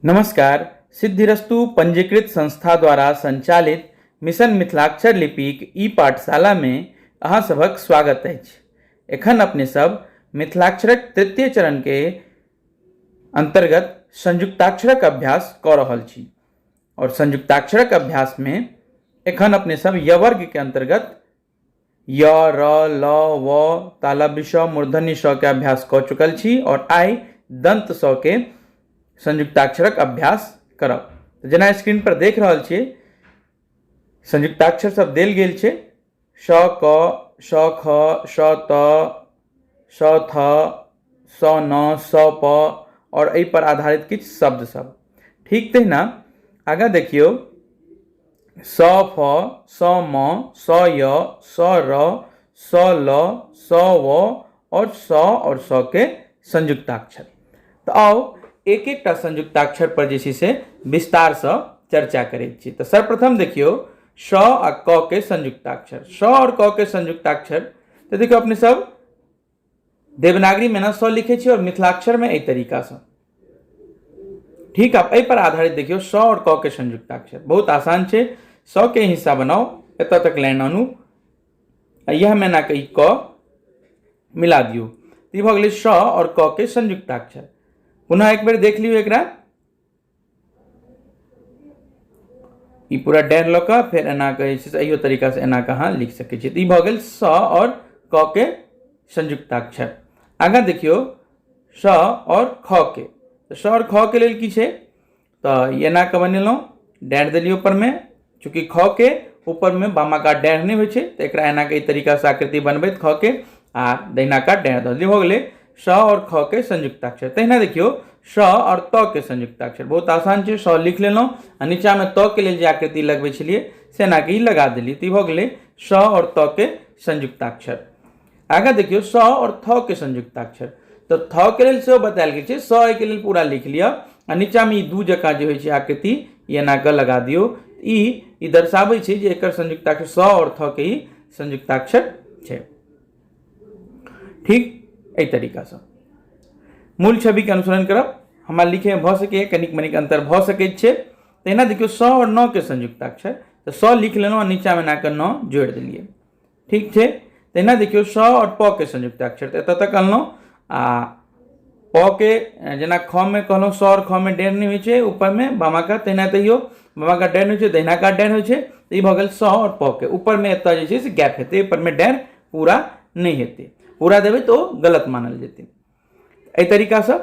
नमस्कार। सिद्धिरस्तु पंजीकृत संस्था द्वारा संचालित मिशन मिथिलाक्षर लिपिक ई पाठशाला में अहाँ सभक स्वागत अछि। एखन अपने सब मिथिलाक्षरक तृतीय चरण के अंतर्गत संयुक्ताक्षरक अभ्यास कऽ रहल छी और संयुक्ताक्षरक अभ्यास में एखन अपने सब यवर्ग के अंतर्गत य, र, ल, व, तालव्य स, मूर्धन्य स के अभ्यास कऽ चुकल छी और आइ दंत स के संयुक्ताक्षरक अभ्यास करब। तऽ जेना स्क्रीन पर देख रहल छियै, संयुक्ताक्षर सब देल गेल छै। स, क, स, ख, स, त, स, थ, स, न, स, प और एहि पर आधारित किछु शब्द सब। ठीक तहिना आगाँ देखियौ, स, फ, स, म, स, य, स, र, स, ल, स, व और स और स के संयुक्ताक्षर। तऽ आउ एक एकटा संयुक्ताक्षर पर जे छै से विस्तारसँ चर्चा करैत छी। तऽ सर्वप्रथम देखियौ स आ क के संयुक्ताक्षर। स और क के संयुक्ताक्षर तऽ देखियौ अपने सब देवनागरी में ना स लिखे छी और मिथिलाक्षर में एहि तरीका से। ठीक, आप एहि पर आधारित देखियौ स और क के संयुक्ताक्षर बहुत आसान छै। स के हिस्सा बनाओ, एतऽ तक लाइन आनू आ यह में एना के ई क मिला दियौ। ई भऽ गेलै स और क के संयुक्ताक्षर। पुनः एक बेर देख लियौ एकरा, ई पूरा डाँढ़ लऽ कऽ फेर एना कऽ जे छै से एहियो तरीकासँ एना कऽ अहाँ लिख सकै छियै। तऽ ई भऽ गेल स आओर क के संयुक्ताक्षर। आगाँ देखियौ स आओर ख के। तऽ स आओर ख के लेल की छै, तऽ ई एना कऽ बनेलहुँ, डाँढ़ देलियै ऊपरमे। चूँकि ख के ऊपरमे बामा कात डाँढ़ नहि होइ छै, तऽ एकरा एना कऽ एहि तरीकासँ आकृति बनबैत ख के आ दहिना कात डाँढ़ दऽ दियौ। भऽ गेलै स आओर ख के संयुक्ताक्षर। तहिना देखियौ स आओर त के संयुक्ताक्षर बहुत आसान छै। स लिख लेलहुँ आ नीचाँमे त के लेल जे आकृति लगबै छलियै से एना कऽ ई लगा देलियै। तऽ ई भऽ गेलै स आओर त के संयुक्ताक्षर। आगाँ देखियौ स आओर थ के संयुक्ताक्षर। तऽ थ के लेल सेहो बतायल गेल छै। स एहिके लेल पूरा लिख लिअ आ नीचाँमे ई दू जकाँ जे होइ छै आकृति ई एना कऽ लगा दियौ। ई दर्शाबै छै जे एकर संयुक्ताक्षर स आओर थ के ई संयुक्ताक्षर छै। ठीक एहि तरीकासँ मूल छविके अनुसरण करब। हमरा लिखैमे भऽ सकैए कनिक मनिक अन्तर भऽ सकैत छै। तहिना देखियौ स आओर न के संयुक्ताक्षर। तऽ स लिख लेलहुँ आ नीचाँमे एना कऽ न जोड़ि देलियै। ठीक छै। तहिना देखियौ स आओर प के संयुक्ताक्षर। तऽ एतऽ तक अनलहुँ आ प के जेना ख मे कहलहुँ स आओर ख मे डेढ़ नहि होइ छै ऊपरमे बामा कात, तहिना तैयो बामा कात डेढ़ होइ छै, दहिना कात डेढ़ होइ छै। तऽ ई भऽ गेल स आओर प के। ऊपरमे एतऽ जे छै से गैप हेतै, ऊपरमे डेढ़ पूरा नहि हेतै, पूरा देबै तऽ ओ गलत मानल जेतै। एहि तरीकासँ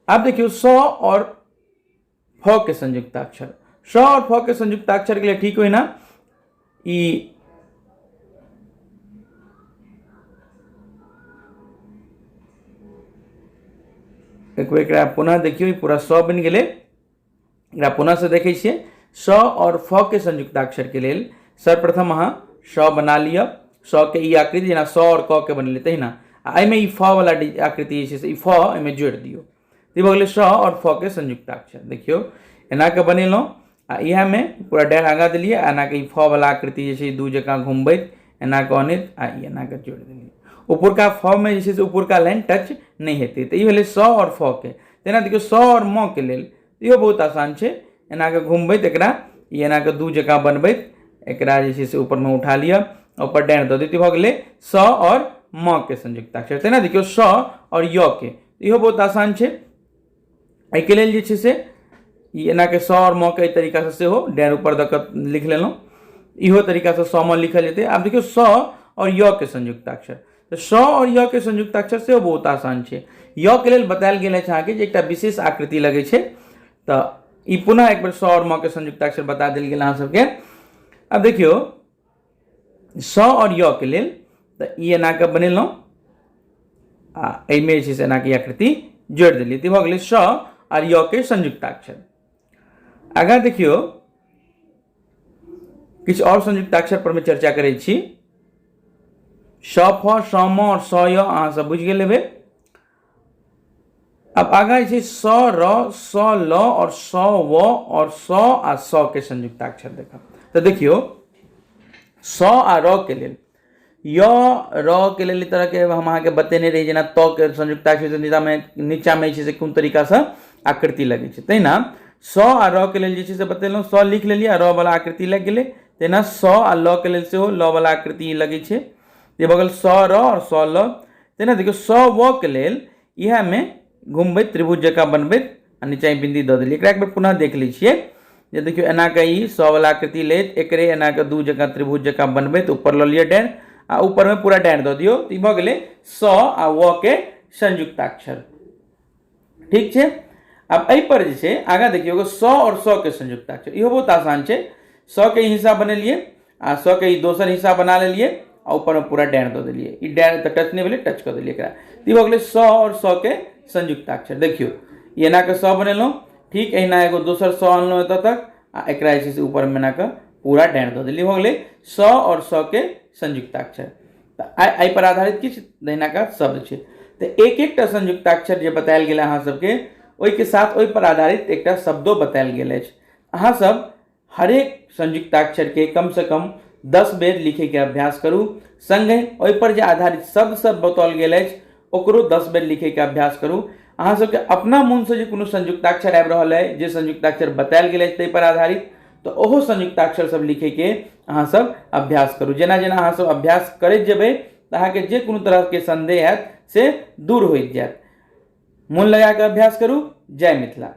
आब देखियौ स आओर फ के संयुक्ताक्षर। स और फ के संयुक्ताक्षर के लिए ठीक ओहिना ई एक बेर एकरा पुनः देखियौ, ई पूरा स बनि गेलै। एकरा पुनः से देखै छियै। स और फ के संयुक्ताक्षर के लेल सर्वप्रथम अहाँ स बना लिअ। स के ई आकृति जेना स और क के बनेलियै तहिना, आ एहिमे ई फ वाला आकृति जे छै से ई फ एहिमे जोड़ि दियौ। ई भऽ गेलै स आओर फ के संयुक्ताक्षर। देखियौ एना कऽ बनेलहुँ आ इएहमे पूरा डाँढ़ आगाँ देलियै आ एना कऽ ई फ वाला आकृति जे छै दू जकाँ घुमबैत एना कऽ अनैत आ ई एना कऽ जोड़ि देलियै। ऊपरका फ मे जे छै से ऊपरका लाइन टच नहि हेतै। तऽ ई भेलै स आओर फ के। तेना देखियौ स आओर म के लेल इहो बहुत आसान छै। एना कऽ घुमबैत एकरा ई एना कऽ दू जकाँ बनबैत एकरा जे छै से ऊपरमे उठा लिअ, ऊपर डाँढ़ दऽ दियौ। भऽ गेलै स आओर म के संयुक्ताक्षर। तेना देखियौ स आओर य के, इहो बहुत आसान छै। एहिके लेल जे छै से ई एना के स आओर म के एहि तरीकासँ सेहो डाँढ़ ऊपर दऽ कऽ लिख लेलहुँ। इहो तरीकासँ स म लिखल जेतै। आब देखियौ स आओर य के संयुक्ताक्षर। तऽ स आओर य के संयुक्ताक्षर सेहो बहुत आसान छै। य के लेल बतायल गेल अछि अहाँके जे एकटा विशेष आकृति लगै छै। तऽ ई पुनः एक बेर स आओर म के संयुक्ताक्षर बता देल गेल अहाँ सबके। आब देखियौ स आओर य के लेल तऽ ई एना कऽ बनेलहुँ आ एहिमे जे छै से एना कऽ आकृति जोड़ि देलियै। तऽ भऽ गेलै स आओर य के संयुक्ताक्षर। आगाँ देखियौ किछु आओर संयुक्ताक्षर पर मे चर्चा करै छी। स फ स म आओर स य अहाँ सब बुझि गेल हेबै। अब आगाँ जे छै स र स ल और स व और स आ स के संयुक्ताक्षर देखब। तऽ देखियौ स आ र के लेल य र के लेल ई तरह के हम अहाँके बतेने रही, जेना त के संयुक्ताक्षर नीचामे जे छै से कोन तरीकासँ आकृति लगै छै, तहिना स आ र के लेल जे छै से बतेलहुँ, स लिख लेलियै आ र वाला आकृति लागि गेलै। तहिना स आ ल के लेल सेहो ल वाला आकृति लगै छै। ई भऽ गेल स र आओर स ल। तहिना देखियौ स व के लेल इएहमे घुमबैत त्रिभुज जकाँ बनबैत आ नीचाँ ई बिन्दी दऽ देलियै। एकरा एक बेर पुनः देख लै छियै जे देखियौ एना कऽ ई स वाला आकृति लैत एकरे एना कऽ दू जकाँ त्रिभुज जकाँ बनबैत ऊपर लऽ लिअ डाँरि आ ऊपरमे पूरा डाँरि दऽ दियौ। तऽ ई भऽ गेलै स आ व के संयुक्ताक्षर। ठीक छै। आब एहि पर जे छै आगाँ देखियौ एगो स आओर स के संयुक्ताक्षर, इहो बहुत आसान छै। स के ई हिस्सा बनेलियै आ स के ई दोसर हिस्सा बना लेलियै आ ऊपरमे पूरा डाँरि दऽ देलियै। ई डाँरि तऽ टच नहि भेलै, टच कऽ देलियै एकरा। ई भऽ गेलै स आओर स के संयुक्ताक्षर। देखियौ ई एना कऽ स बनेलहुँ, ठीक एहिना एगो दोसर स अनलहुँ एतऽ तक आ एकरा जे छै से ऊपरमे एना कऽ पूरा डाँरि दऽ देलियै। भऽ गेलै स आओर स के संयुक्ताक्षर। तऽ एहि पर आधारित किछु दहिना कात शब्द छै। तऽ एक एकटा संयुक्ताक्षर जे बतायल गेल अहाँ सबके ओहिके साथ ओहि पर आधारित एकटा शब्दो बतायल गेल अछि। अहाँ सब हरेक संयुक्ताक्षरके कमसँ कम 10 बेर लिखैके अभ्यास करू, सङ्गहि ओहि पर जे आधारित शब्द सब बताओल गेल अछि ओकरो 10 बेर लिखैके अभ्यास करू। अहाँ सबके अपना मोनसँ जे कोनो संयुक्ताक्षर आबि रहल अइ, जे संयुक्ताक्षर बतायल गेल अछि ताहि पर आधारित, तऽ ओहो संयुक्ताक्षर सब लिखैके अहाँ सब अभ्यास करू। जेना जेना अहाँ सब अभ्यास करैत जेबै तऽ अहाँके जे कोनो तरहके संदेह हैत से दूर होइत जायत। मोन लगा कऽ अभ्यास करू। जय मिथिला।